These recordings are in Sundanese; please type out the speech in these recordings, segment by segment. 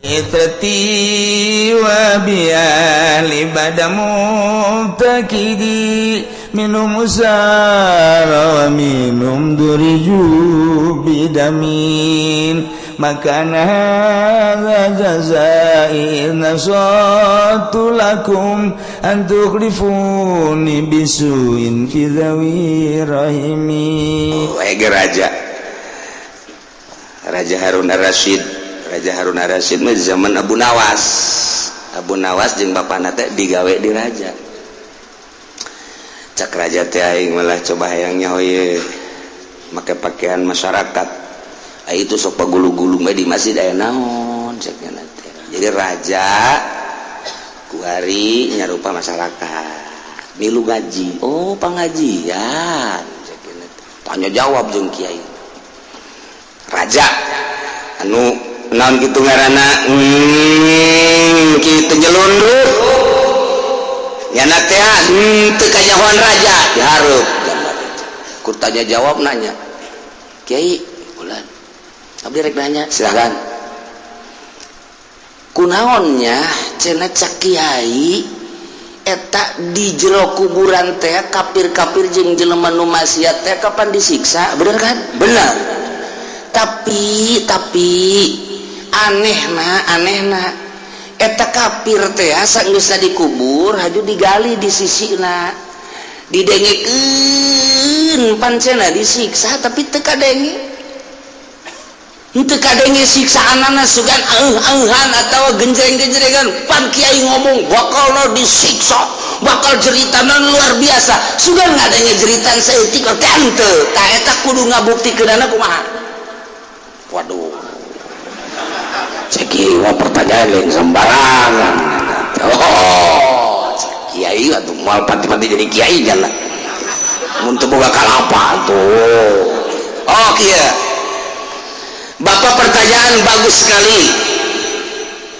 عترتي وبأهل بدا مبتكدي منهم سار ومنهم درجوا بدمين مكان هذا جزائي إذ نصرت لكم أن تخلفوني بسوء في ذوي رحمي. Raja Raja Harun Ar-Rasyid, Raja Harun Ar-Rasyid mah zaman Abu Nawas. Abu Nawas jeung bapana teh digawe di raja. Cak raja teh, aing malah coba hayang nyaho ye make pakaian masyarakat. Ah, itu sok pagulu-gulu mah di masjid aya naon cek teh. Jadi raja kuari nyarupa masyarakat milu ngaji. Oh, pengajian cek teh. Tanya jawab jeung kiai. Raja anu naon gitu ngaranna, kitu nyelundup nyana teh teu kanyahoan raja dihareup gambar ku tanya jawab. Nanya, "Kiai bulan, abdi rek nanya." "Silakan." "Kunaonnya," cenah, "cak kiai eta di jero kuburan teh kafir-kafir jeung jelema nu maksiat teh kapan disiksa, bener kan?" "Bener." Tapi anehna, anehna eta kafir teh sanggeus dikubur haju digali di sisina, didengekeun pancena disiksa, tapi teu kadenge, teu kadenge siksaanana, sugan auh-auhan atau genjreng-genjrengan. Pan kiai ngomong bakal disiksa, bakal jeritana luar biasa, sugan ngadenge jeritan saeutik teh henteu. Tah, eta kudu ngabuktikeunana kumaha?" Waduh, cek kiai, pertanyaan yang sembarangan. Oh, kiai atuh moal pati-pati jadi kiai jalan mun teu boga kalapa tuh. "Oh kieu, Bapak, pertanyaan bagus sekali.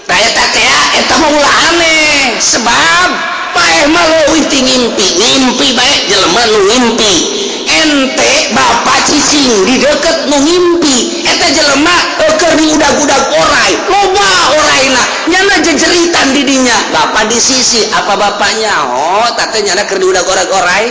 Nah, eta teh eta mah ulah aneh, sebab paeh mah leuwih ti ngimpi. Ngimpi bae jelema nu ngimpi. Ente bapak cicing di deket nu ngimpi, eta jelema keur diudag-udag orai, loba oraina, nyana jejeritan di dinya. Bapak di sisi apa bapaknya? Oh, tate nyana keur diudag orai-orai.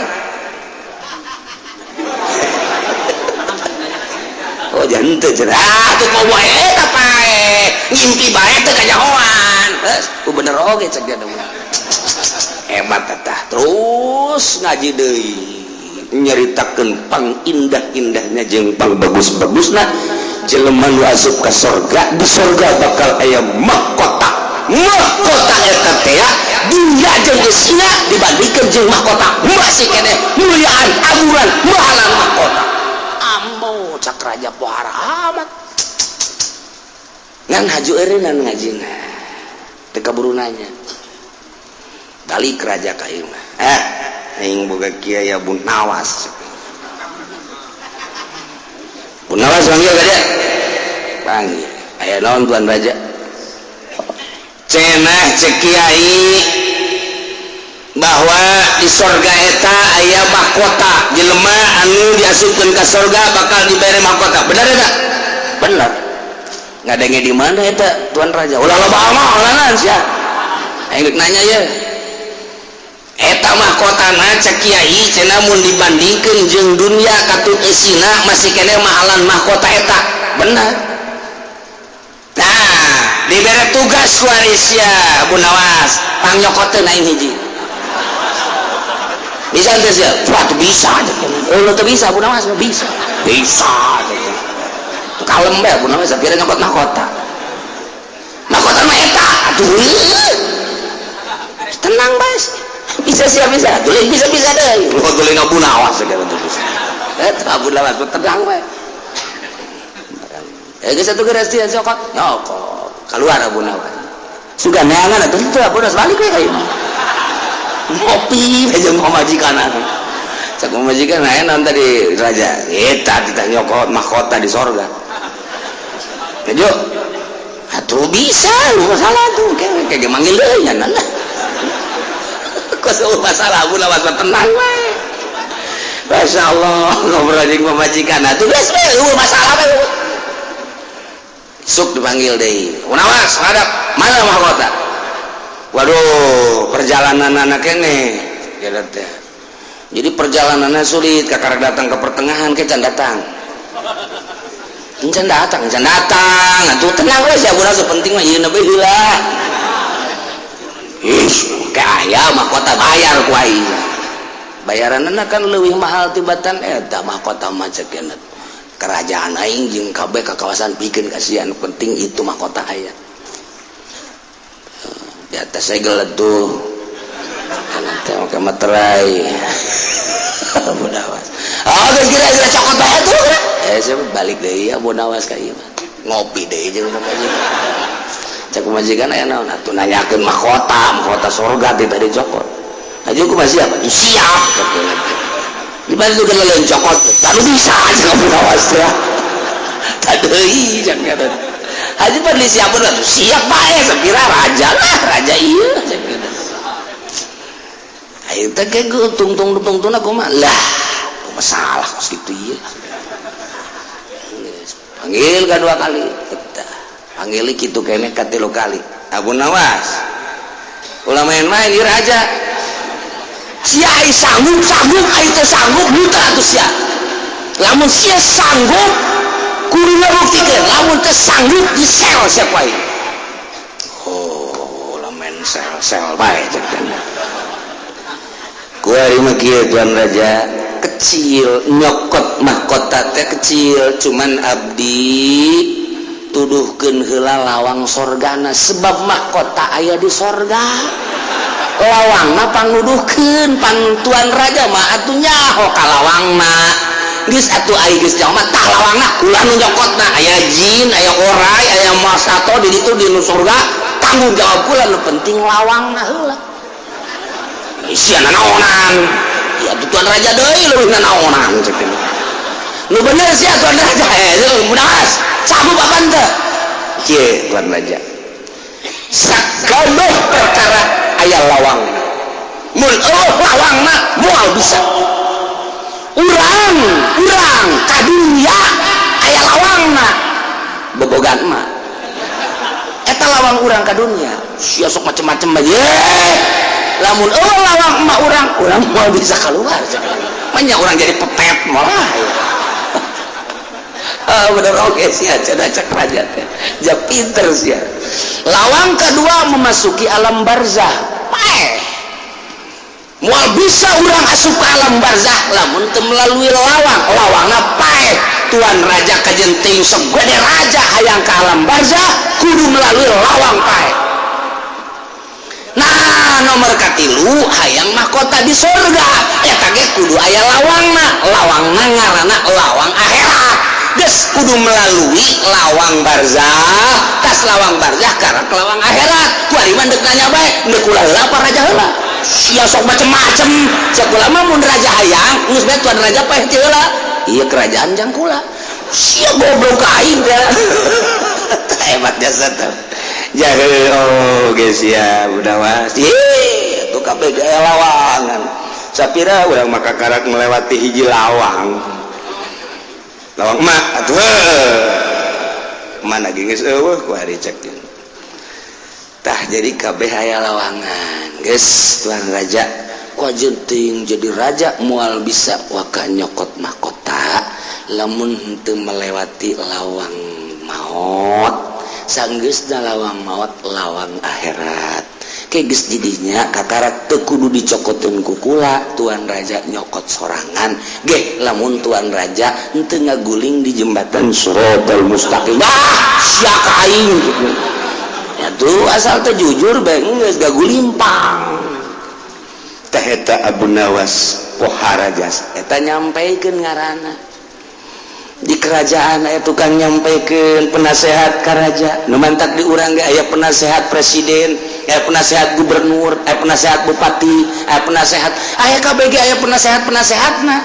Oh, jangan teu ah tuh komo eta paeh ngimpi bae teu kanyahoan." Geus, bener oge cek dia, hebat eta. Terus ngaji deui, nyaritakeun pang indah-indahnya jeung pang bagus-bagusna jelema nu asup ka sorga. Di sorga bakal aya mahkota. Mahkota eta teh dunya jeung eusina dibandingkeun jeung mahkota masih keneh muliaan, aguran, mahalan mahkota. "Ambo," cak raja, "pohara amat." Ngan haju eureunnan ngajina, teu kaburu nanya, balik raja ka imah. "Eh, aing boga kiai Abu Nawas. Abu Nawas, panggil ka dia." Panggil. "Aya naon, tuan raja?" "Cenah cek kiai bahwa di sorga eta aya mahkota, jelema anu diasupkeun ka sorga bakal dibere mahkota, benar eta?" "Benar." "Ngadenge di mana eta, tuan raja?" "Ulah loba omong sia, aing rek nanya ya. Eta mahkotana cek kiai cenah mun dibandingkeun jeung dunia katut eusina masih keneh mahalan mahkota eta, benar? Nah, dibere tugas ku sia Abu Nawas, pangnyokotkeun aing hiji, bisa teu sia?" "Wah, tuh bisa." "Oh, teu bisa Abu Nawas?" "Bisa, bisa." Kalem bae Abu Nawas, kira nyokot mahkota. Mahkota mah eta atuh, tenang bae. "Bisa sih, bisa tulis, bisa, bisa deh." Oh, tulis Abu Nawas segala tuh bisa. Eta Abu Nawas tenang bae. Eh, geus atuh, geus dia cokot, nyokot, keluar Abu Nawas. Sudah neangan atuh itu Abu Nawas balik we ka imah, ngopi aja pamajikan. Cek pamajikan, aya naon tadi, raja? Eta titah nyokot mahkota di sorga. Kejo atuh bisa lu masalah tuh kayak kayak manggil deui nya nah. Kok masalah Abu Nawas tenang we. Masya Allah, ngobrol jeung pamajikan atuh geus we eueuh masalah we. Sok dipanggil deui. Nawas, hadap. Mana mahkota? Waduh, perjalanan anak ini ya teh. Jadi perjalanannya sulit, kakak datang ke pertengahan, ke can datang. Can datang, can datang. Atuh tenang we sia Abu penting mah ieu bae heula. Ih, kayak aya mahkota bayar ku aing. Bayaranna kan leuwih mahal tibatan eta mahkota mah cek kerajaan aing jeung kabeh ka kawasan pikeun kasihan, penting itu mahkota aya. Di atas segel tuh teh make materai. Abu Nawas, oh, geus kira-kira cokot bae tuh. Eh, saya balik deui Abu Nawas ka ieu mah ngopi deui jeung pamajikan. Cek pamajikan, aya naon atuh? Nanyakeun mahkota, mahkota surga ti tadi cokot. Aja aku masih siap, siap. Di mana tuh lain cokot, lalu bisa aja Abu Nawas ya. Tak deui jangan kata. Haji pada siap tuh siap bae sapira raja lah, raja iya. Ayo teh kayak tung tung tung tung aku mah lah, masalah kos gitu iya. Panggil kedua kali, panggil gitu kene katilu kali. Abu Nawas, ulah main-main ieu raja. Sia ai sanggup sanggup, ai teu sanggup buta atuh sia. Lamun sia sanggup kudu ngabuktikeun, lamun teu sanggup disel sia ku aing. Oh, lamun sel-sel bae cek teh. Kuari mah kieu, tuan raja, kecil nyokot mahkota teh kecil, cuman abdi tuduhkeun heula lawang sorgana, sebab mahkota aya di sorga, lawangna pangnuduhkeun. Pan tuan raja mah atuh nyaho ka lawangna. Geus atuh, ai geus nyaho mah tah lawangna ulah nu nyokotna. Aya jin, aya orai, aya masato di ditu di nu surga, tanggung jawab kula, nu penting lawangna heula. Sia nanaonan ya tuan raja deui leuwih nanaonan cek teh. Nu bener sia, tuan raja. Eh, mudah sanggup apa teu? Kieu, tuan raja, sakabeh perkara aya lawang. Mun eueuh lawangna moal bisa. Urang urang ka dunya aya lawangna, bobogan mah eta lawang urang ka dunya. Sia sok macem-macem aja, lamun eueuh lawang mah urang urang moal bisa keluar. Manya urang jadi pepet malah. Ah, bener oke sih cenah cek raja teh. Ja pinter sih. Lawang kedua memasuki alam barzah. Paeh. Moal bisa urang asup ke alam barzah lamun teu melalui lawang. Lawangna paeh. Tuan raja kajenting segede raja hayang ke alam barzah kudu melalui lawang paeh. Nah, nomor katilu hayang mahkota di surga eta ge kudu aya lawangna. Lawangna ngaranna lawang akhirat. Geus kudu melalui lawang barzah, tas lawang barzah karena lawang akhirat. Kuari mah deuk nanya bae, deuk kula heula apa raja heula? Sia sok macem-macem. Cek kula mah mun raja hayang geus bae tuan raja paeh ti heula, ieu kerajaan jang kula. Sia goblok ka aing teh. Hebat jasa teh. Jahe, oh geus ya udah mas. Ih, tuh kabeh aya lawangan. Sapira urang maka karak melewati hiji lawang. Lawang emak atuh. Mana geus eueuh ku hari cek. Tah, jadi kabeh aya lawangan. Geus tuan raja, ku teuing jadi raja moal bisa waka nyokot mahkota lamun henteu melewati lawang maut. Sanggeusna lawang maut, lawang akhirat. Ke geus didinya kakarak teu kudu dicokoteun ku kula, tuan raja nyokot sorangan ge lamun tuan raja henteu ngaguling di jembatan Shiratal Mustaqim. Ah, sia ka aing gitu. Ya tuh asal teh jujur bae geus gagulimpang teh. Eta Abu Nawas pohara jasa eta nyampaikeun ngaranna. Di kerajaan aya tukang nyampaikan, penasehat ka raja. Nu mantak di urang ge aya penasehat presiden, aya penasehat gubernur, aya penasehat bupati, aya penasehat, aya KBG, aya penasehat. Penasehatna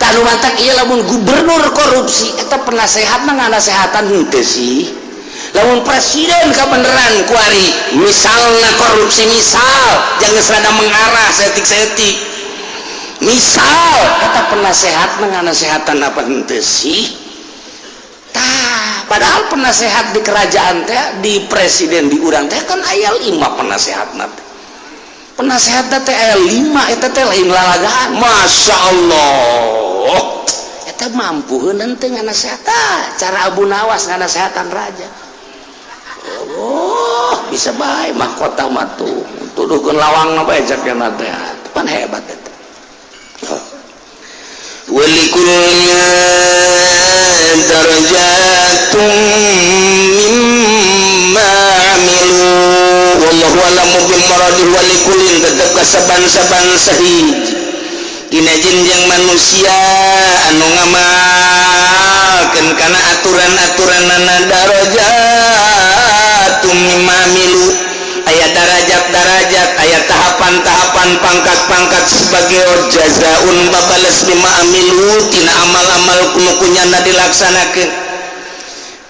tah nu mantak ieu, lamun gubernur korupsi, eta penasehatna nganasehatan henteu sih? Lamun presiden kebenaran kuari misalnya korupsi, misal, jangan serada mengarah saeutik-saeutik, misal, kata penasehat nganasehatan apa henteu sih? Tah, padahal penasehat di kerajaan teh, di presiden di urang teh kan aya lima penasehat teh. Penasehat teh aya lima, eta teh lain lalagaan. Masya Allah, eta mampu henteu nganasehat? Cara Abu Nawas nganasehatan raja, oh, bisa bae mahkota mah tuh tuduhkeun lawang apa cek teh pan hebat eta. ولكل درجات مما عملوا والله أعلم بمراده. ولكل tetep kasaban-saban sahiji dina jin jeung manusia anu ngamalkeun kana aturan-aturanana, درجات مما عملوا, aya darajat-darajat, aya tahapan-tahapan, pangkat-pangkat sebagai جزاء babales بما عملوا tina amal-amal nu ku nyana dilaksanakeun.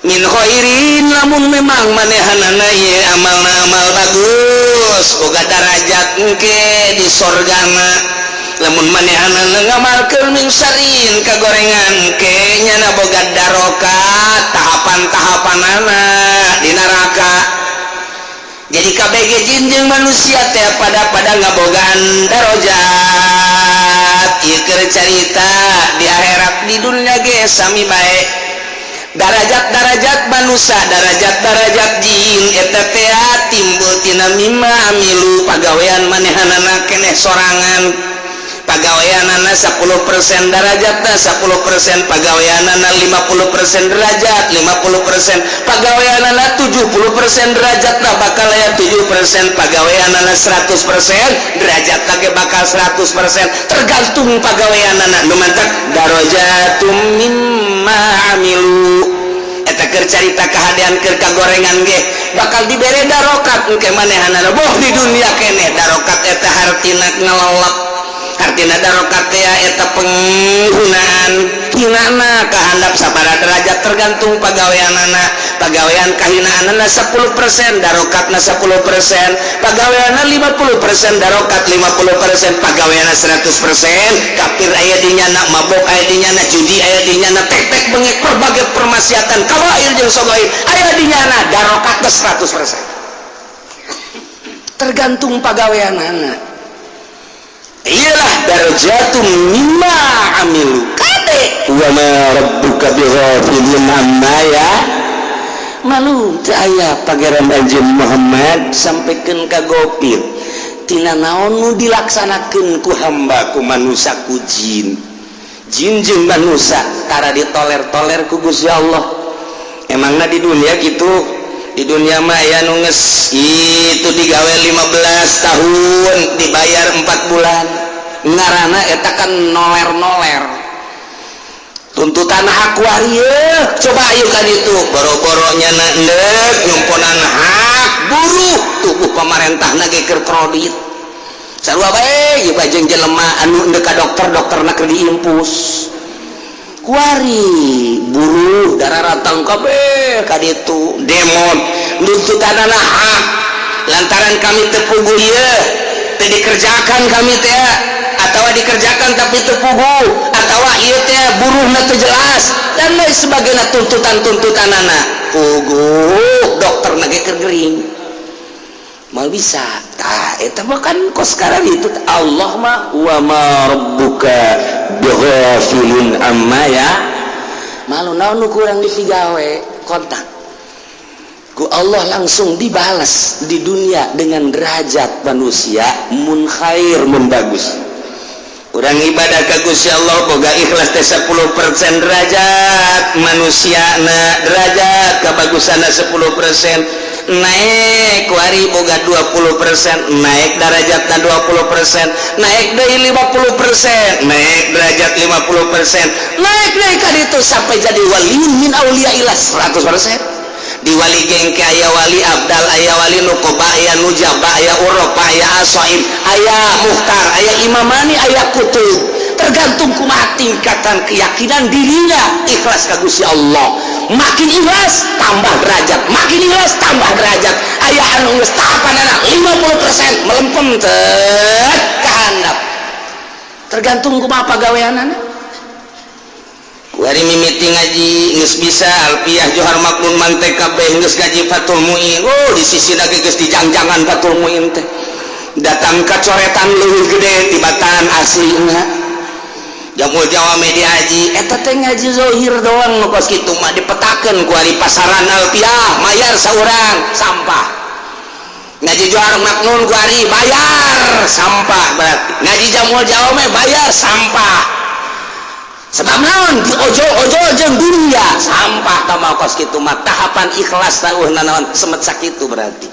من خير lamun memang manehanana ieu amalna amal bagus, boga darajat engke di sorgana. Lamun manehanana ngamalkeun من شر kagorengan, engke nyana boga darokat, tahapan-tahapanana di neraka. Jadi KBG jin jeung manusia teh pada pada ngabogaan darajat. Ieu keur carita di akhirat, di dunia ge sami bae. Darajat-darajat manusia, darajat-darajat jin eta teh timbul tina مما عملوا, pagawean manehanana keneh sorangan. Pagaweanana 10% darajatna 10%, pagaweanana 50% derajat 50%, pagaweanana 70% derajatna bakal aya 7%, pagaweanana 100% derajatna ge bakal 100%, tergantung pagaweanana. Nu mantak درجات مما عملوا eta keur carita kahadean. Keur kagorengan ge bakal dibere darokat engke manehanana, boh di dunia keneh. Darokat eta hartina ngelelep, artina darokat teh eta penggunaan hinana kahandap sabara derajat tergantung pagaweanana. Pagawean kahinaanana 10%, darokatna 10%. Pagaweanna 50%, darokat 50%. Pagaweanna 100%, kafir aya di nyana, mabok aya di nyana, judi aya di nyana, tek-tek bengek, berbagai permaksiatan kabair jeung sogoir aya di nyana, darokatna 100%, tergantung pagaweanana. Iyalah درجات مما عملوا. Kade وما ربك بغافل عما يعملون. Teu aya Pangeran anjeun Muhammad sampaikan ka gopir tina naon nu dilaksanakeun ku hamba, ku manusia, ku jin. Jin jeung manusia tara ditoler-toler ku Gusti Allah. Emangna di dunia gitu? Di dunia mah aya nu geus itu digawe 15 tahun dibayar 4 bulan, ngaranna eta kan noler-noler tuntutan hak waria. Coba ayo kan itu boro-boro nyana endek nyumponan hak buruh, tubuh pemerintah ge keur kredit sarua bae. Ieu jeung jelema anu endek ka dokter, dokterna keur diimpus. Kuari buruh daratang kabeh ka ditu demo nuntutanana hak, lantaran kami teu puguh ieu, teu dikerjakan kami teh, atau dikerjakan tapi teu puguh, atau ieu teh buruhna teu jelas dan lain sebagainya. Tuntutan-tuntutanana puguh, dokterna ge keur gering, mal bisa. Tah, eta mah kan kos sekarang itu Allah mah وما ربك بغافل عما يعملون. Naon nu kurang dipigawe, kontak ku Allah langsung dibalas di dunia dengan derajat manusia mun khair, mun bagus. Urang ibadah ka Gusti Allah boga ikhlas teh 10% derajat manusia na, derajat kebagusanna 10%. Naik kuari boga 20%, naik derajatna 20%, naik dari 50%, naik derajat 50%, naik naik ka ditu sampai jadi wali min auliyaillah 100%. Di wali gengke aya wali abdal, aya wali nukoba, aya nujaba, aya urofa, aya asoim, aya muhtar, aya imamani, aya kutub. Tergantung kumaha tingkatan keyakinan dirinya ikhlas ka Gusti Allah. Makin ikhlas, tambah derajat. Makin ikhlas, tambah derajat. Aya anu geus tahapanana 50% melempem tet ka handap, tergantung kumaha pagaweanana. Kuari mimiti ngaji geus bisa alfiah, johar maknun, mantek kabeh, geus ngaji Fathul Muin. Oh, di sisi lagi geus dijangjangan Fathul Muin teh, datang ka coretan leuwih gede tibatan aslina. Jamul Jawame diaji, eta teh ngaji zohir doang. Nu kos kitu mah dipetakeun kuari pasaran alfiah, mayar saurang, sampah. Ngaji johar maknun kuari bayar, sampah. Berarti ngaji Jamul Jawame bayar, sampah. Sebab naon? Di ojol-ojol jeung dunia, sampah. Tambah kos kitu mah tahapan ikhlas tah naon, semet sakitu. Berarti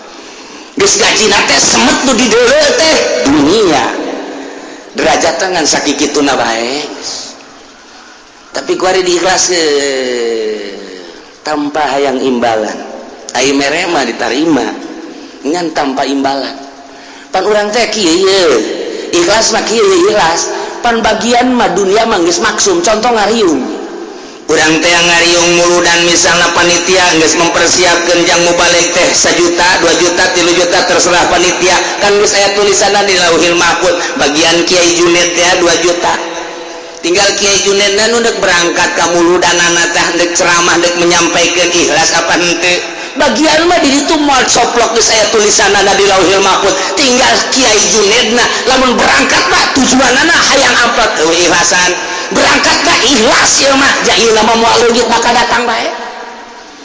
geus gajina teh semet nu di deuleu teh dunia, derajat ngan sakikituna bae. Tapi kuari diikhlas tanpa hayang imbalan, ai mere mah ditarima, ngan tanpa imbalan. Pan urang teh kieu ye, ikhlas mah kieu, ikhlas pan bagian mah dunia mah geus maksum. Contoh ngariung, urang teh ngariung muludan, misalnya panitia geus mempersiapkan jang mubalig teh 1 juta, 2 juta, 3 juta, terserah panitia. Kan geus aya tulisanna di Lauhil Mahfud, bagian Kiai Juned teh 2 juta. Tinggal Kiai Juned nu dek berangkat ka muludanana teh, dek ceramah, dek menyampaikan, ikhlas apa henteu. Bagian mah di ditu moal coplok, geus aya tulisanana di Lauhil Mahfud. Tinggal Kiai Junedna lamun berangkat mah tujuanana hayang amplop, eueuh ikhlasan. Berangkat mah ikhlas ieu mah, jailna mah moal leungit, maka datang bae.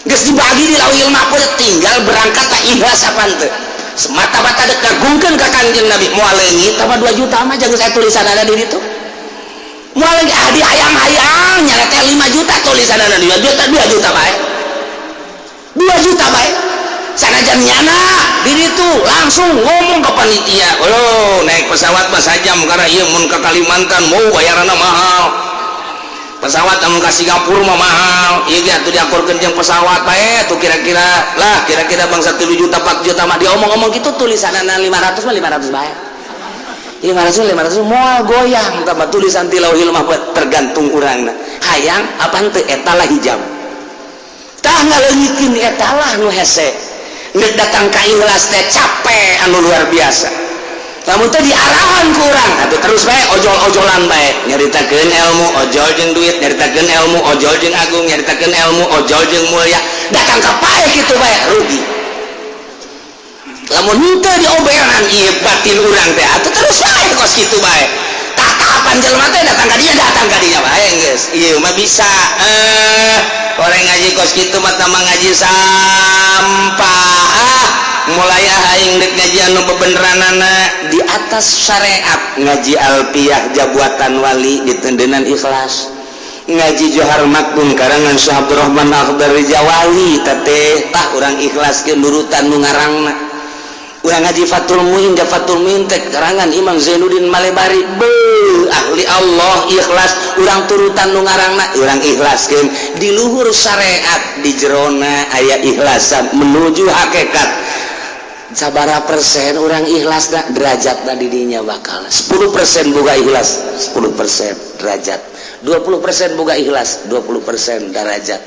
Geus dibagi di Lauhil Mahfud, tinggal berangkat tak ikhlas apa henteu, semata-mata dek ngagungkeun ka Kanjeng Nabi. Moal leungit tambah 2 juta mah, jangan saya tulisanana di ditu moal leungit. Ah, di hayang-hayang nyana teh 5 juta, tulisanana 2 juta, 2 juta bae, 2 juta bae. Sanajan nyana di ditu langsung ngomong ke panitia, "Oh, naik pesawat mah sajam, karena ieu mun ke Kalimantan mau bayaranna mahal, pesawat mun ke Singapura mah mahal. Ieu ge atuh diakurkeun jeung pesawat bae tuh, kira-kira lah, kira-kira bangsa 3 juta, 4 juta mah." Diomong-omong gitu, tulisanana 500 mah 500 bae, 500 500 moal goyang tambah tulisan ti Lauhil Mahfud. Tergantung urangna hayang apa henteu. Eta lah hijab tah, ngaleungitkeun eta lah nu hese. Geus datang ka ikhlas teh capek anu luar biasa. Lamun teh diarahan ku urang atuh terus bae ojol-ojolan bae, nyaritakeun ilmu ojol jeung duit, nyaritakeun ilmu ojol jeung agung, nyaritakeun ilmu ojol jeung mulia, datang ka paeh kitu bae, rugi. Lamun henteu dioberan ieu batin urang teh, atuh terus bae kos kitu bae. Tah, tahapan jelema teh datang ka dinya, datang ka dinya bae, geus ieu mah bisa. Orang ngaji kos kitu mah tambah ngaji sampah. Ah, mulai ah, aing dek ngaji anu bebeneranana di atas syariat, ngaji alpiyah jabuatan wali ditendenan ikhlas, ngaji Johar Makdum karangan Syekh Abdurrahman Akhdar Jawali teteh, tah urang ikhlas ke nurutan nu ngarangna. Urang ngaji Fathul Muin, ja Fathul Muin teh karangan Imam Zainuddin Malebari, be ahli Allah, ikhlas urang turutan nu ngarangna, urang ikhlaskeun di luhur syariat, di jerona aya ikhlasan menuju hakikat. Sabara persen orang ikhlas dah derajat di dinya bakal 10% boga ikhlas, 10% derajat, 20% boga ikhlas, 20% derajat,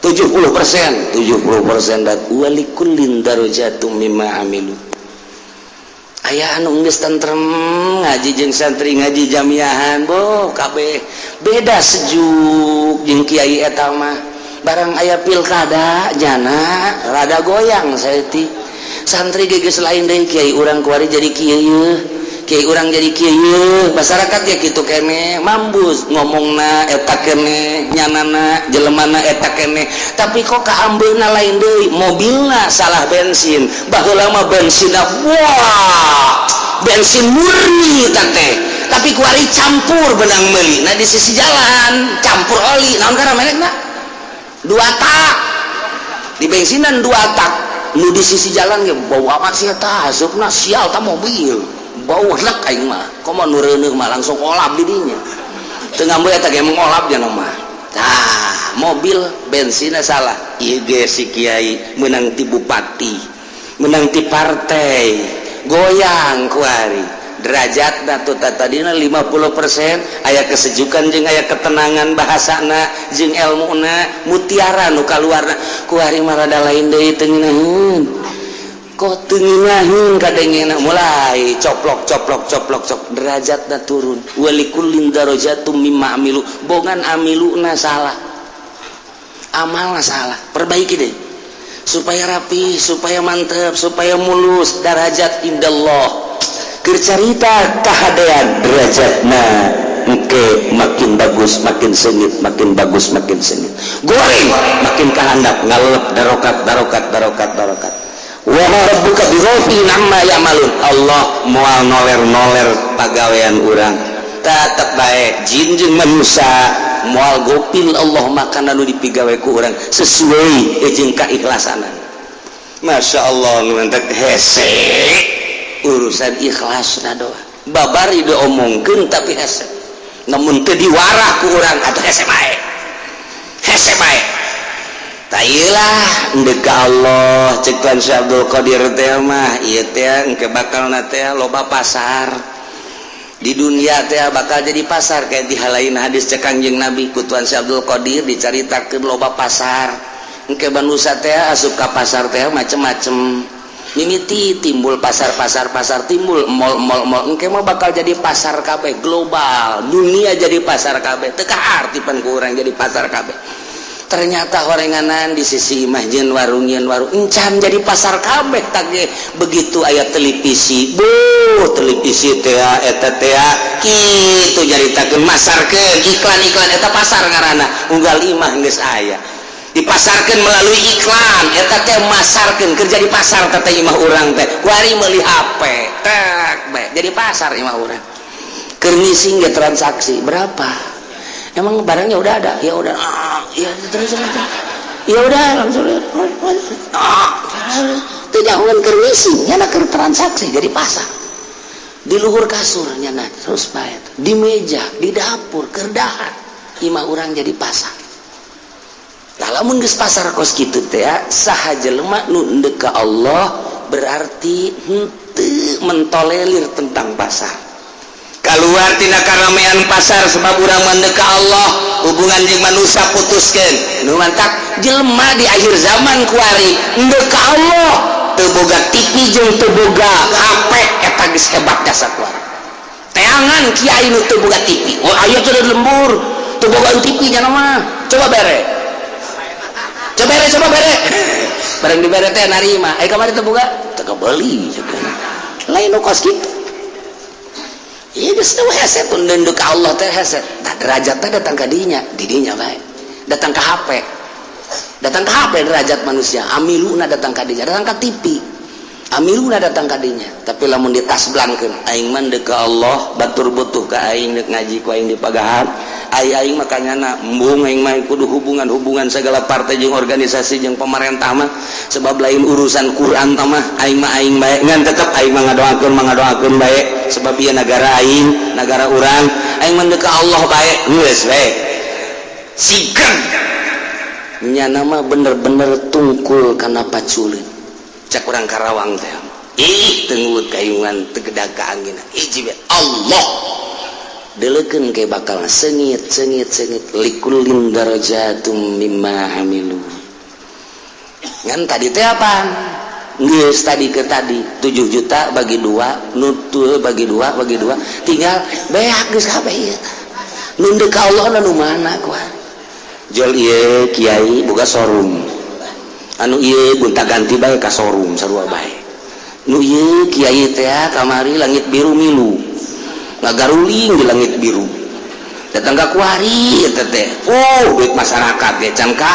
70%, 70%. Dan walikullin darajatum mimma amilu. Aya anu geus tentrem ngaji jeung santri, ngaji jamiahan, boh kabeh beda, sejuk jeung kiai eta mah. Barang aya pilkada jana rada goyang saeutik, santri geus lain deui, kiai urang kuari jadi kieu, kiai urang jadi kieu, masyarakat ya kitu kene, mambus ngomongna eta kene, nyanana jelemana eta kene, tapi kok kaambeuna lain deui, mobilna salah bensin. Baheula mah bensinna, wah, bensin murni teh, tapi kuari campur benang meuli. Nah, di sisi jalan campur oli naon, karena merekna dua tak di bensinan dua tak. Nu di sisi jalan ge bau amat sih eta, hasupna sial ta mobil. Bau lek aing mah. Komo nu reuneuh mah langsung olap di dinya. Teu ngambil eta ge mengolap nya mah. Tah, mobil bensinnya salah. Ieu ge si kiai menang ti bupati, menang ti partai, goyang kuari. Derajat tuh tadina 50% aya kesejukan jeung aya ketenangan bahasana jeung ilmuna mutiara nu kaluarna. Kuari mah rada lain deui, teu ngeunaheun kok, teu ngeunaheun kadengena, mulai coplok coplok coplok cok, derajatna turun. Walikullin darajatum mimma amilu, bongan amiluna salah, amalna salah. Perbaiki deh supaya rapi, supaya mantep, supaya mulus derajat indallah. Keur carita kahadean, derajatna engke makin bagus makin sengit, makin bagus makin sengit, goreng makin kahandap, ngalep darokat darokat darokat darokat. Wa ma rabbuka bighafilin amma ya'malun. Allah moal noler-noler pagawean urang, tetep bae jin jeung manusia moal gopil. Allah makana nu dipigawe ku urang sesuai jeung kaikhlasanan. Masya Allah, nu mantak hese urusan ikhlas na doa babari diomongkeun, tapi hese namun teu diwarah ku urang atuh hese bae, hese bae. Tailah ndek ka Allah. Cek Tuan Syekh Abdul Qadir teh mah ieu teh engke bakalna teh loba pasar di dunia teh, bakal jadi pasar. Kayak di halain hadis cek Kangjeng Nabi, ku Tuan Syekh Abdul Qadir dicaritakeun loba pasar. Engke manusia teh asup ka pasar teh macem-macem, mimiti timbul pasar pasar pasar, timbul mall mall mall. Engke mah bakal jadi pasar kabeh, global dunia jadi pasar kabeh. Teu kaarti pan ku urang jadi pasar kabeh. Ternyata horenganan di sisi imah jeung warung, jeung warung encan jadi pasar kabeh. Tage begitu aya televisi, bu televisi teh eta teh kitu nyaritakeun, masarkeun iklan-iklan, eta pasar ngaranna. Unggal imah geus aya, dipasarkan melalui iklan, eta teh masarkeun kerja di pasar teh imah urang teh. Kuari meuli HP tek bae jadi pasar imah urang. Keur ngising ge transaksi, berapa emang barangnya? Udah ada ya? Udah. Ah, ya terus terus ya udah langsung. Ah, teu nyahoan keur ngising nya keur transaksi jadi pasar. Di luhur kasur nya terus bae, di meja, di dapur keur dahar, imah urang jadi pasar. Lamun geus pasar kos kitu teh, saha jelema nu endek ka Allah berarti henteu mentolerir tentang pasar, keluar tina karamean pasar, sebab urang mendek ka Allah, hubungan jeung manusia putuskeun. Nu mantak jelema di akhir zaman kuari endek ka Allah teu boga TV jeung teu boga HP, eta geus hebat dasar kuari. Teangan kiai nu teu boga TV. Oh, aya teh lembur teu boga TV nya mah. Coba bere, coba bere, coba bere barang dibere teh narima. Eh, kamari teu boga, teu kebeli lain nu kos kitu. Ieu geus teu hese pun ndek ka Allah teh hese. Tah, derajatna datang ka dinya, di dinya bae. Datang ka HP. Datang ka HP derajat manusia, amiluna datang ka dinya, datang ka TV. Amiluna datang ka dinya. Tapi lamun ditasblangkeun, aing mah ndek ka Allah, batur butuh ka aing deuk ngaji ku aing di pagahan. Ai aing mah kanyana embung, aing mah kudu hubungan-hubungan segala partai jeung organisasi jeung pemerintah mah, sebab lain urusan Quran tah mah. Aing mah aing bae, ngan tetep aing mah ngadoakeun mah ngadoakeun bae, sebab ieu negara aing, negara urang. Aing mah ka Allah bae, geus bae. Sigan nyana mah bener-bener tungkul kana paculin. Cak urang Karawang teh, ih tengut kayungan tegedag ka angin hiji Allah delekeun ke bakal sengit sengit sengit. Likullin darajatum mimma amilu. Ngan tadi teh apa geus tadi ke tadi 7 juta bagi dua, nutul bagi dua, bagi dua, tinggal beak geus kabeh ieu. Nu ka Allah nu mana kuah jol ieu kiai boga showroom, anu ieu gonta ganti bae ka showroom sarua bae. Nu ieu kiai teh kamari langit biru, milu ngagaruling di langit biru, datang ke kuari eta teh, oh duit masyarakat ge can ka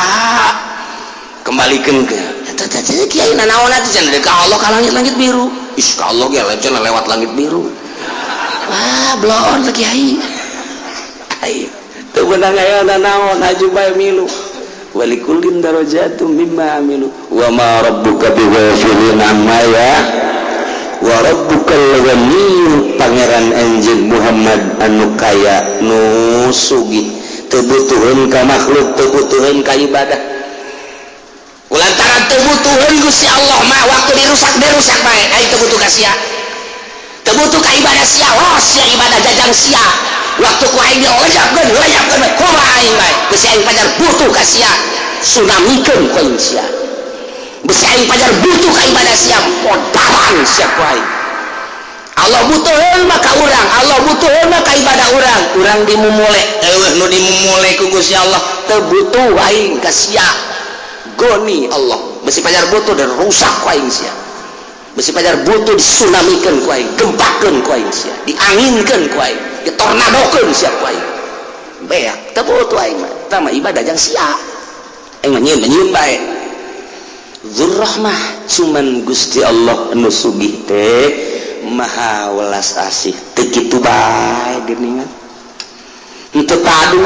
kembalikan ke eta teh. Kiai nanaon atuh cenah ka Allah ka langit-langit biru? Ih, ka Allah ge cenah lewat langit biru. Wah, blon teh kiai. Ai teu beunang aya nanaon, haju bae milu. Walikullin darajatum mimma amilu wa ma rabbuka bighafilin amma ya wa rabbukal ghaniyyu, pangeran anjeun Muhammad anu kaya, nu sugih, teu butuheun ka makhluk, teu butuheun ka ibadah. Kulantaran teu butuheun, Gusti Allah mah waktu dirusak, dirusak bae. Aing teu butuh ka sia, teu butuh ka ibadah sia. Oh, sia ibadah jajang sia. Waktu ku aing dilejapkeun, lejapkeun bae, kumaha aing bae. Besi aing pajar butuh ka sia, tsunamikeun ku aing sia. Besi aing pajar butuh ka ibadah sia, podaran sia ku aing. Allah butuheun mah ka urang, Allah butuheun mah ka ibadah urang. Urang dimumule, eueuh nu dimumule ku Gusti Allah. Teu butuh aing ka sia, goni Allah. Besi pajar butuh dan rusak ku aing sia. Besi pajar butuh, disunamikeun ku aing, gempakeun ku aing sia, dianginkeun ku aing, ditornadokeun sia ku aing. Beak, teu butuh aing mah. Tah mah ibadah jang sia, aing mah nyieun nyieun bae. Dzurrahmah, cuman Gusti Allah nu sugih teh maha welas asih. Teu kitu bae geuningan, henteu padu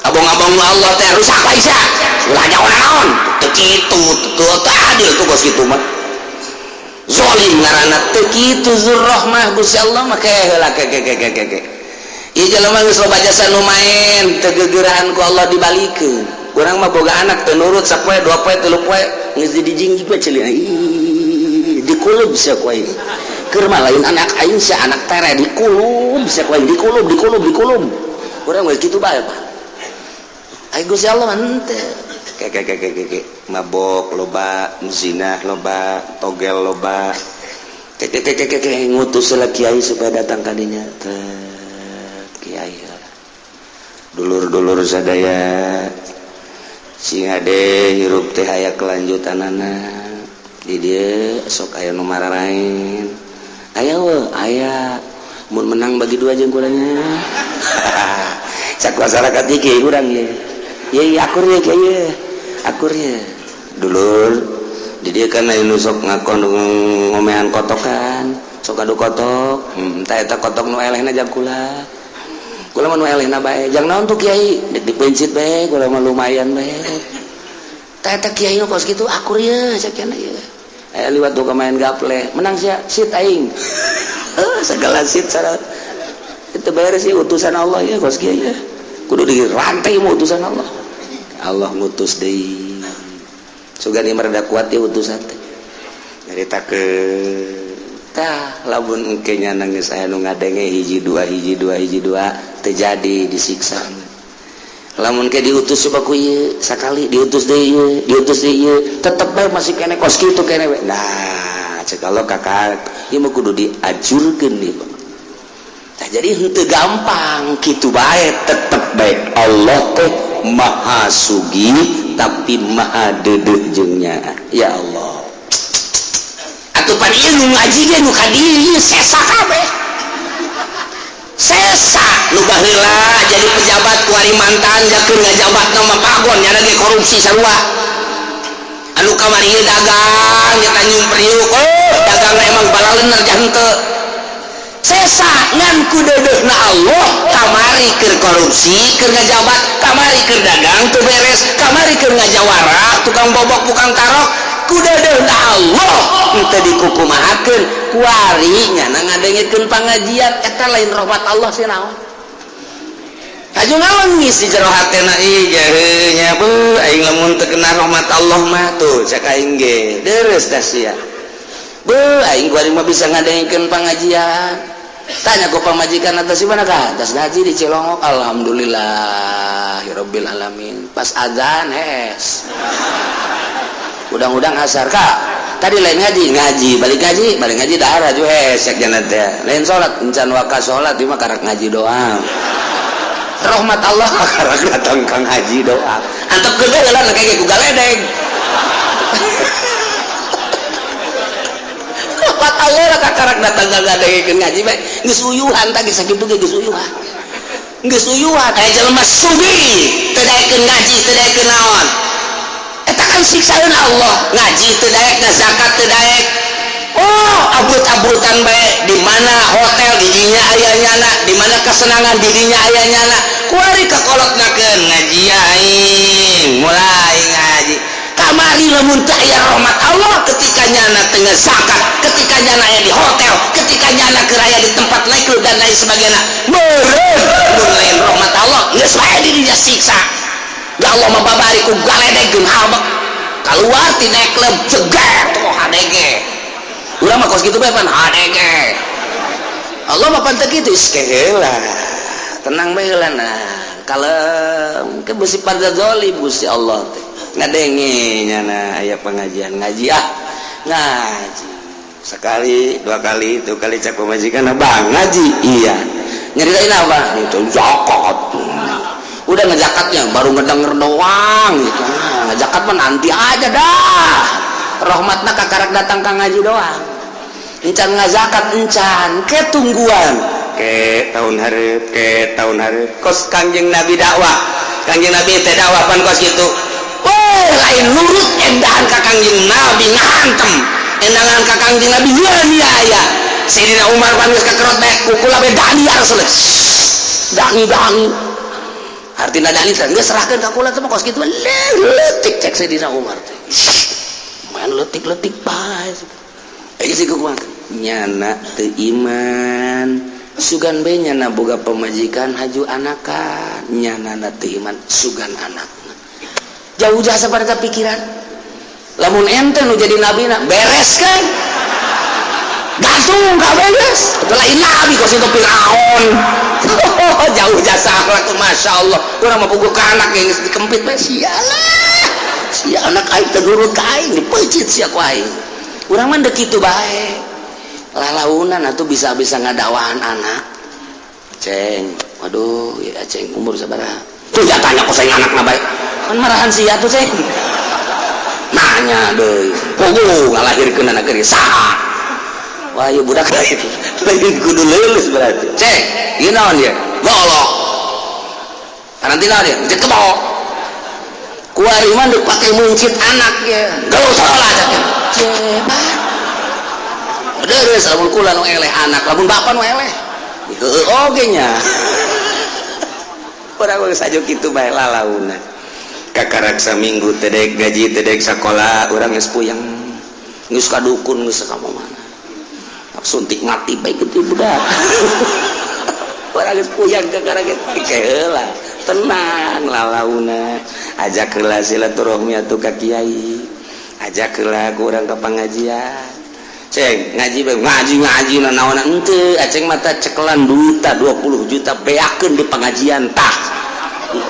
abong-abong Allah teh rusak bae sia, ulah nyaho naon. Teu kitu, teu adil tuh bos, kitu mah zolim ngaranna. Teu kitu Dzurrahmah Gusti Allah mah. Ke heula, ke ke ke ke ke ke ieu jelema geus loba jasa nu main, teu gegerahan ku Allah dibalikeun. Urang mah boga anak teu nurut sapoe, 2 poe, 3 poe, geus dijingjing we ceulina, dikulub sia ku aing. Keur mah lain anak aing sia, anak tere. Dikulub sia ku aing, dikulub, dikulub, dikulub. Urang mah kitu bae, Pak. Ai Gusti Allah mah henteu. Ke ke ke ke ke mabok loba, zina loba, togel loba, ke ke ke ke ke ngutus lah kiai supaya datang ka dinya teh. Kiai, dulur-dulur sadaya, sing hade hirup teh aya kelanjutanana. Di dieu sok aya nu mararain, aya we, aya mun menang bagi dua jeung kulanya. Cak masyarakat iki urang ye ye akur ye, kiai ye, akur ye. Dulur, di dieu kan aya nu sok ngakon ngomean kotokan, sok adu kotok. Tah eta kotok nu elehna jang kula. Kula mah nu elehna bae. Jang naon tuh, kiai? Dek dipencit bae kula mah, lumayan bae. Tah eta kiai nu kos kitu akur ye, cak ye. Aya liwat tuh main gaple, menang sia, sit aing. Segala sit syarat itu beres sih. Utusan Allah ya kos kiai ya, kudu dirantai mau utusan Allah. Allah ngutus deui, sugan ieu rada kuat ya utusan teh nyarita ke. Tah, lamun engke nya nangis aya nu ngadenge hiji dua, hiji dua, hiji dua, teu jadi disiksa. Lamun ke diutus coba ku ieu sakali, diutus deui ieu, diutus deui ieu, tetep bae masih kene kos kitu kene we. Nah, cek Allah, kakak ieu mah kudu diajurkeun ieu. Nah, jadi henteu gampang kitu bae. Tetep bae Allah teh maha sugih tapi maha deudeuh jeung nyaah. Ya Allah, atuh pan ieu nu ngaji ge nu ka dieu sesa kabeh, sesa nu baheula jadi pejabat, kuari mantan jakeun ngajabatna mah pagon, nyana ge korupsi sarua. Anu kamari ieu dagang di Tanjung Priuk, oh, dagangna emang balalener jah henteu. Sesa, ngan ku deudeuhna Allah kamari keur korupsi, keur ngajabat, kamari keur dagang teu beres, kamari keur ngajawara, tukang bobok, tukang tarok, ku deudeuhna Allah henteu dikukumahakeun. Kuari nyana ngadengekeun pangajian, eta lain rahmat Allah sih naon? Aju ngalengis di jero hatena, ih jaheunya nya beuh, aing lamun teu kena rahmat Allah mah tuh cek aing ge deres dah sia. Beuh, aing kuari mah bisa ngadengekeun pangajian. Tanya ku pamajikan, atas di mana kah? Atas ngaji di Cilongok. Alhamdulillah rabbil alamin. Pas azan hes, udang-udang asar kak tadi lain ngaji, ngaji balik, ngaji balik, ngaji dahar aju hes cek jana teh. Lain salat encan waka salat, ieu mah karak ngaji doang. Rahmat Allah karak datang kang ngaji doang, antep gede lah kayak ku galedeng. Rahmat Allah lah karak datang kang ngadengekeun ngaji bae. Geus uyuhan tah, geus sakitu ge geus uyuhan, geus uyuhan. Aya jelema sugih teu daekeun ngaji, teu daekeun naon, eta kan siksaeun Allah. Ngaji teu daek, zakat teu daek, oh, abut-abutan bae. Di mana hotel, di dinya aya nyana, di mana kesenangan, di dinya aya nyana. Kuari kakolotnakeun ngaji aing, mulai ngaji. Kamari lamun teu aya rahmat Allah, ketika nyana teu zakat, ketika nyana aya di hotel, ketika nyana keur aya di tempat nightclub dan lain sebagainya, meureun mun lain rahmat Allah geus bae di dinya siksa. Ya Allah mah babari ku galedeg jeung habek keluar ti nightclub, jeger tuh HDG. Urang mah kos kitu bae pan HDG. Allah mah pan teu kitu, geus heula, tenang bae heula. Nah, kalem ke besi pada zalim. Gusti Allah teh ngadenge nyana aya pengajian, ngaji ah, ngaji sekali, dua kali, itu kali. Cak pamajikan, "Bang, ngaji." "Iya." "Nyeritain apa?" "Itu zakat." Udah ngejakatnya baru ngedenger doang gitu. Nah, ngejakat mah nanti aja dah. Rahmatna kakarak datang ka ngaji doang, encan ngazakat, encan ke tungguan ke tahun hareup, ke tahun hareup. Kos Kangjeng Nabi dakwah, Kangjeng Nabi teh dakwah pan kos gitu. Oh, lain nurut, endahan ka Kangjeng Nabi ngahantem, endangan ka Kangjeng Nabi ya ya. Sayyidina Umar pan geus kakerot bae, kukula bae, "Dani ya Rasulullah, dani, dani." Artina dani teh geus serahkeun ka kula teh mah kos kitu leutik. Cek Sayyidina Umar teh, main leutik-leutik bae. Ieu sih kumaha nyana teu iman, sugan bae nyana boga pamajikan haju anakan. Nyana na teu iman, sugan anak jauh jasa pada pikiran. Lamun ente nu jadi nabi na beres kan, gantung kabeh geus. Itu lain nabi kos itu Firaun. Jauh jasa akhlak tuh, masya Allah. Urang mah puguh ka anak yang geus dikempit bae, sialah sia anak aing teu nurut ka aing, dipeucit sia ku aing. Urang mah deuk kitu bae, lalaunan atuh bisa-bisa ngadakwahan anak. "Ceng, waduh ya ceng, umur sabaraha tuh?" "Ya tanya kok saya anak bae kan marahan sia tuh, ceng." Nanya deui, puguh ngalahirkeun anak geuris saha. Wah, ieu budak lain lain, kudu lulus berarti. "Ceng, ieu naon ieu?" "Golok." "Karantina dia mencit kebo." Kuari mah deuk pake meuncit anak ya geus salah cek cek. Deres lamun kula nu eleh anak, lamun bapak nu eleh heueuh oge nya. Urang geus aju kitu bae lalaunan. Kakarak saminggu teu daek gaji, teu daek sakola, urang geus puyeng, geus ka dukun, geus ka mana, suntik mati bae kitu budak. Urang geus puyeng kakara kitu heula. Tenang lalauna, ajak heula silaturahmi atuh ka kiai, ajak heula ku urang ka pengajian. "Ceng, ngaji bae, ngaji ngaji na naon." "Henteu, aceng mata cekelan duit 20 juta, beakeun di pengajian." Tah,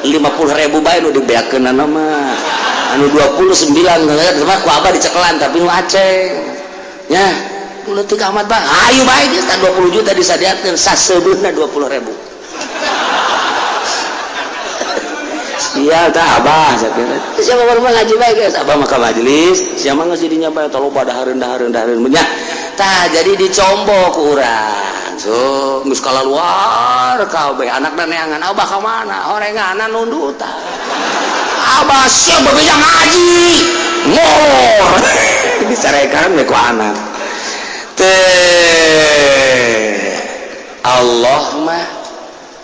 50 ribu bae nu dibeakeun mah, anu 29 mah ku abah dicekelan, tapi nu aceng nya leutik amat, Bang. Ayo bae geus 20 juta disadiakeun, saseubeuhna 20 ribu. Iya tah abah, siapa baru mah ngaji bae geus, abah mah ka majelis, siapa geus jadinya bae tolong pada dahareun dahareun dahareun nya. Tah, jadi dicombo ku urang. So, geus kalaluar kabeh anakna neangan abah ka mana, horenganan nundutan. "Abah siap bebeja ngaji." Ngor. Dicarekan we ku anak. Teh Allah mah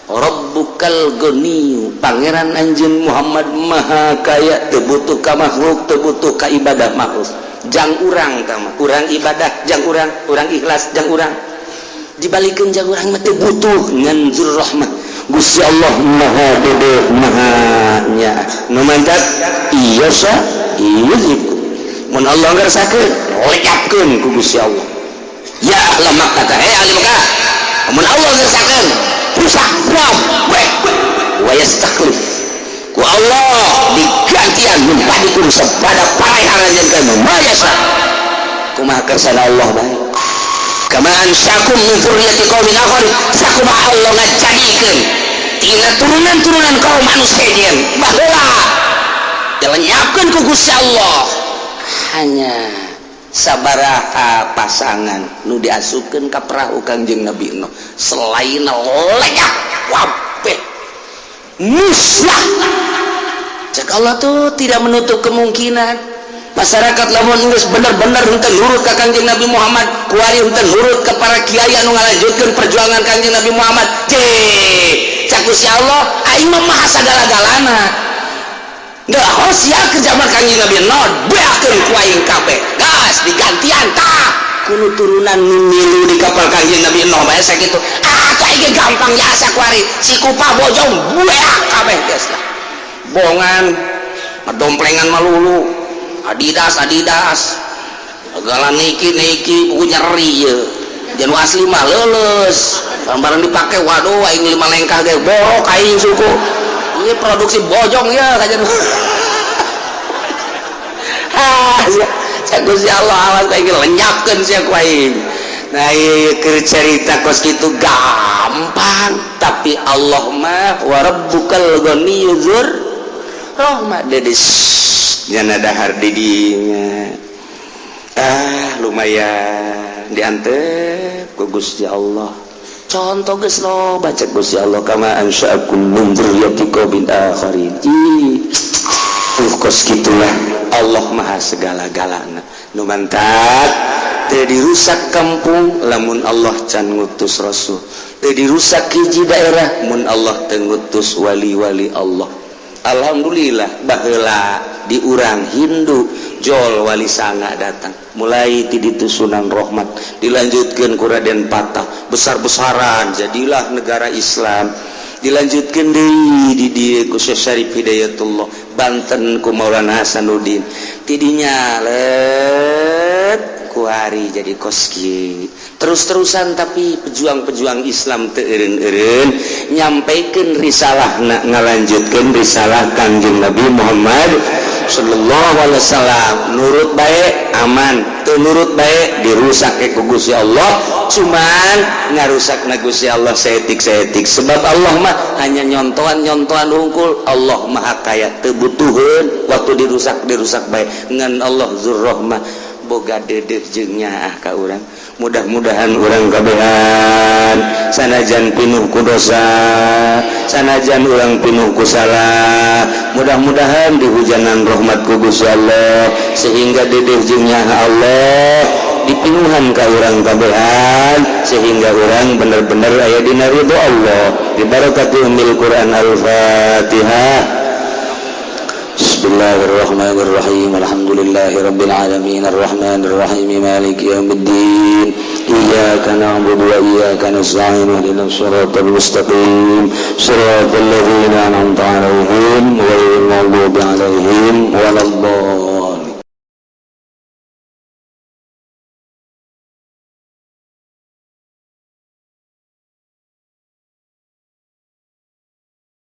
Rabbukal Ghaniyu, Pangeran anjeun Muhammad Maha Kaya, teu butuh ka makhluk, teu butuh ka ibadah makhluk. Jang urang tah mah, urang ibadah jang urang, urang ikhlas jang urang, dibalikeun jang urang mah teu butuh. Ngan zur rahmah, Gusti Allah Maha dedeh, Maha nya nu mantap. Iya sa yuzibkum, mun Allah ngersakeun lenyapkeun ku Gusti Allah. Ya ahla Makkah, hei ahli Makkah, mun Allah ngersakeun rusak kabeh, wa yastakhlif, ku Allah digantian, min ba'dikum, sapada parehan anjeun kamu, ma yasha, kumaha kersana Allah bae. Kama ansyakum min dzurriyyati qaumin akharin, sakumaha Allah ngajadikeun tina turunan-turunan kaum manusia sejen baheula, dilenyapkeun ku Gusti Allah. Hanya sabaraha pasangan nu diasupkeun ka perahu Kangjeng Nabi Nuh, selain lenyap kabeh, musnah. Cek Allah tuh tidak menutup kemungkinan masyarakat lamun geus bener-bener henteu nurut ka Kangjeng Nabi Muhammad, kuari henteu nurut ka para kiai anu ngalanjutkeun perjuangan Kangjeng Nabi Muhammad. Cek Cek Gusti Allah, aing mah maha sagala-galana. Nggak sia kerja mah. Kanjeng Nabi Nuh beakeun ku aing kabeh, gas digantian. Tah, kudu turunan nu milu di kapal Kanjeng Nabi Nuh bae sakitu. Ah, tuh aing gampang jasa kuari si kupah bojong beak kabeh, geus lah. Bongan ngadomplengan malulu Adidas Adidas segala, Nike Nike, buku nyeri ye. Jangan asli mah leuleus barang dipake. Waduh, aing lima lengkah ge borok aing suku. Ini produksi bojong ya kajian. Ah, cek Gusti Allah, awas aing lenyapkeun sia ku aing. Nah, ieu keur cerita kos kitu gampang, tapi Allah mah wa rabbukal ghaniyyu dzur rahmah, dedis nyana dahar di dinya. Ah, lumayan diantep ku Gusti Allah. Contoh geus loba, cek Gusti Allah, kama ansha'akum min dzurriyyati qaumin akharin. Ih, kos gitulah Allah maha segala-galana. Nu mantak teu dirusak kampung lamun Allah can ngutus rasul, teu dirusak hiji daerah mun Allah teu ngutus wali-wali Allah. Alhamdulillah, baheula di urang Hindu jol Wali Sanga datang, mulai ti ditu Sunan Rahmat, dilanjutkan ku Raden Patah, besar-besaran jadilah negara Islam. Dilanjutkan deui di dieu ku Syekh Syarif Hidayatullah, Banten ku Maulana Hasanuddin, tidinya let kuari jadi koski terus-terusan. Tapi pejuang-pejuang Islam teu eureun-eureun nyampaikan risalah, nak ngalanjutkeun risalah Kangjeng Nabi Muhammad sallallahu alaihi wasallam. Nurut baik aman, teu nurut baik dirusak ke ku Gusti Allah. Cuman ngarusak na Gusti Allah saeutik-saeutik, sebab Allah mah hanya nyontohan-nyontohan hungkul. Allah maha kaya, teu butuheun waktu dirusak dirusak baik. Ngan Allah dzurrahmah, boga dedeh jeung nyaah ka urang. Mudah-mudahan urang kabehan sanajan pinuh ku dosa, sanajan urang pinuh ku salah, mudah-mudahan dihujanan rahmat ku Gusti Allah sehingga dedeh jeung nyaah Allah dipinuhan ka urang kabehan, sehingga urang bener-bener aya dina ridho Allah. Dibarakati ummil Quran. Al-Fatihah. Bismillahirrahmanirrahim. Alhamdulillahi rabbil alamin, arrahmanir rahim, maliki yaumiddin. Iyyaka na'budu wa iyyaka nasta'in, ihdinas siratal mustaqim, siratal ladzina an'amta 'alaihim, ghairil maghdubi 'alaihim waladdallin.